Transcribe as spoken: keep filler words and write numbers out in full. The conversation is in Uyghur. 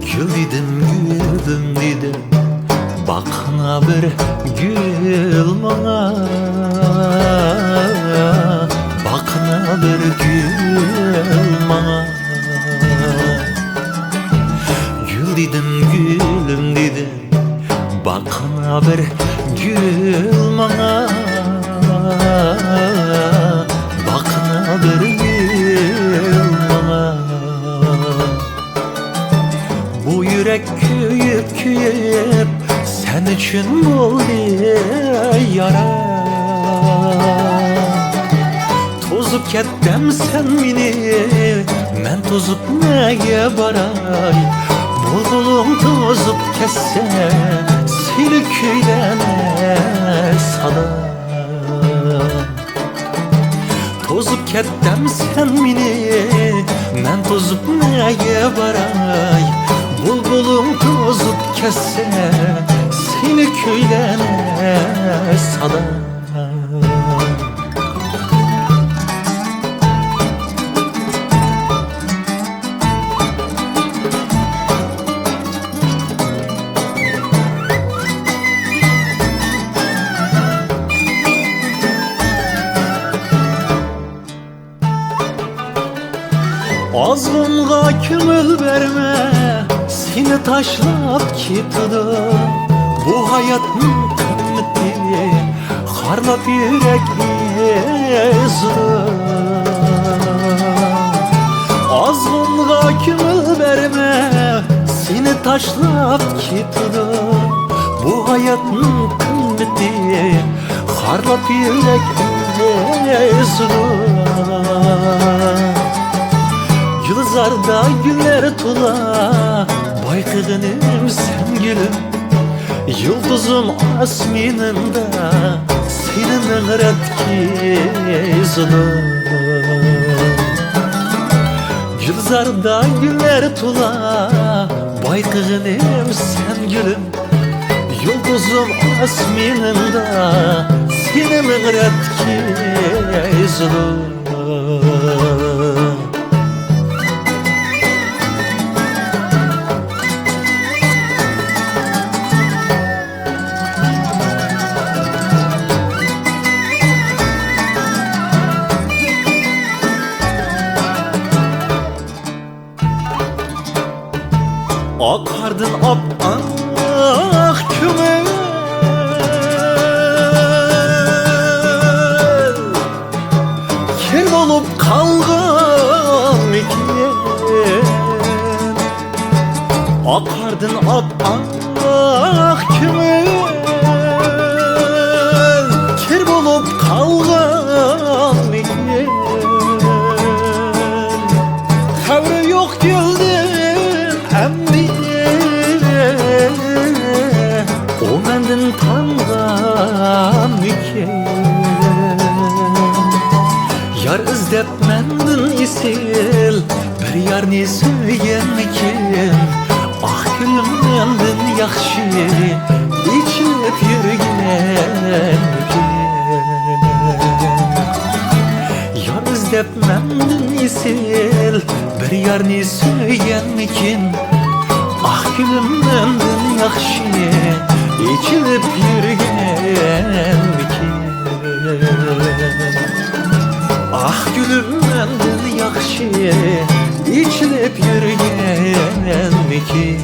گۈل دېدىم، گۈلۈم دېدىم، باققىنا بىر گۈل ماڭا، باققىنا بىر گۈل ماڭا. گۈل دېدىم، گۈلۈم دېدىم، باققىنا بىر گۈل ماڭا، باققىنا بىر گۈل ماڭا. بۇ يۈرەك كۆيۈپ، كۆيۈپ، سەن ئۈچۈن بولدى يارا. توزۇپ كەتتىم سەن مېنى، مەن توزۇپ نەگە باراي؟ بۇلبۇلۇڭ توزۇپ كەتسە، سېنى كۈيلەر سادا. توزۇپ كەتتىم سەن مېنى، مەن توزۇپ نەگە باراي؟ بۇلبۇلۇڭ توزۇپ كەتسە، سېنى كۈيلەر سادا. ئازغۇنغا كۆڭۈل بەرمە، سېنى تاشلاپ كېتىدۇ. بۇ ھاياتنىڭ قىممىتى خارلاپ يۈرەكنى ئېزىدۇ. ئازغۇنغا كۆڭۈل بەرمە، سېنى تاشلاپ كېتىدۇ. بۇ ھاياتنىڭ قىممىتى خارلاپ يۈرەكنى ئېزىدۇ. گۈلزاردا گۈللەر تولا، بايقىغىنىم سەن گۈلۈم. يۇلتۇزۇم ئاسمىنىمدا سېنى مىڭراتكىزىدۇ. گۈلزاردا گۈللەر تولا، بايقىغىنىم سەن گۈلۈم. يۇلتۇزۇم ئاسمىنىمدا سېنى مىڭراتكىزىدۇ. ئاقاردىن ئاپئاق كۆڭۈل، كىر بولۇپ قالغانمىكىن؟ ئاقاردىن ئاپئاق كۆڭۈل، كىر بولۇپ قالغانمىكىن؟ خەۋىرى يوق گۈلدىن ئەمدى، ئۇ مەندىن تانغانمىكىن؟ يار ئىزدەپ مەندىن ئېسىل، بىر يارنى سۆيگەنمىكىن؟ ئاھ، گۈلۈم مەندىن ياخشى ئېچىلىپ يۈرگەنمىكىن؟ يار ئىزدەپ مەندىن ئېسىل، بىر يارنى سۆيگەنمىكىن؟ ئاھ، گۈلۈم مەندىن ياخشى ئېچىلىپ يۈرگەنمىكىن؟ ئاھ، گۈلۈم مەندىن ياخشى ئېچىلىپ يۈرگەنمىكىن؟